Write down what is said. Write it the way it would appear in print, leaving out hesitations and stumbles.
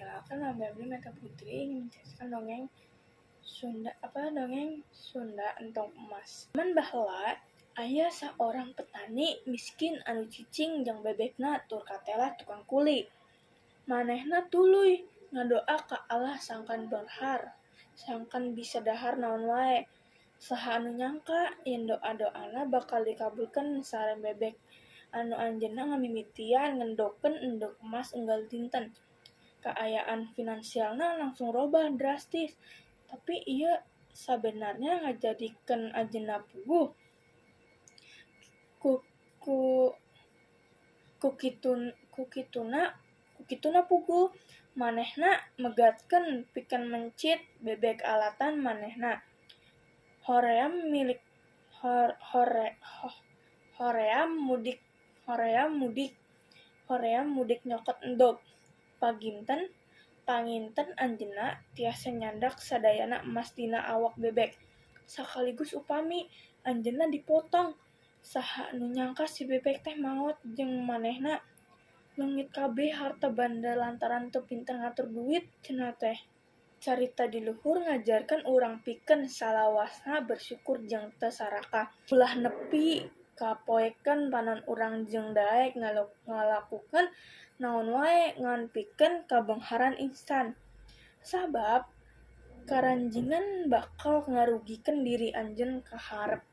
Perkenalkan, nama abdi Meta Putri, ingin menceritakan dongeng Sunda, apa, dongeng Sunda Entog Emas. Zaman baheula aya saorang petani miskin anu cicing jeung bebekna tur katelah tukang kuli. Manehna tuluy ngadoa ka Allah sangkan beunghar, sangkan bisa dahar naon wae. Saha anu nyangka yen doa-doana bakal dikabulkeun sareng bebek anu anjeunna ngamimitian ngendogkeun endog emas unggal dinten. Kaayaan finansialna langsung robah drastis, tapi ieu sabenarna ngajadikeun anjeunna puguh. Ku kituna puguh, manehna megatkeun pikeun mencit bebek alatan manehna. Hoream milik hoream mudik hoream mudik hoream mudik nyokot endog. Panginten anjeunna tiasa nyandak sadayana emas dina awak bebek. Sakaligus upami anjeunna dipotong. Saha nu nyangka si bebek teh maot jeung manehna. Leungit kabeh harta banda lantaran teu pinter ngatur duit cenah teh. Carita di luhur ngajarkeun urang pikeun salawasna bersyukur jeung teu sarakah. Ulah nepi ka poekeun panon urang jeung daek ngalakukeun naon wae ngan pikeun kabeungharan instan. Sabab karanjingan bakal ngarugikeun diri anjeun ka hareup.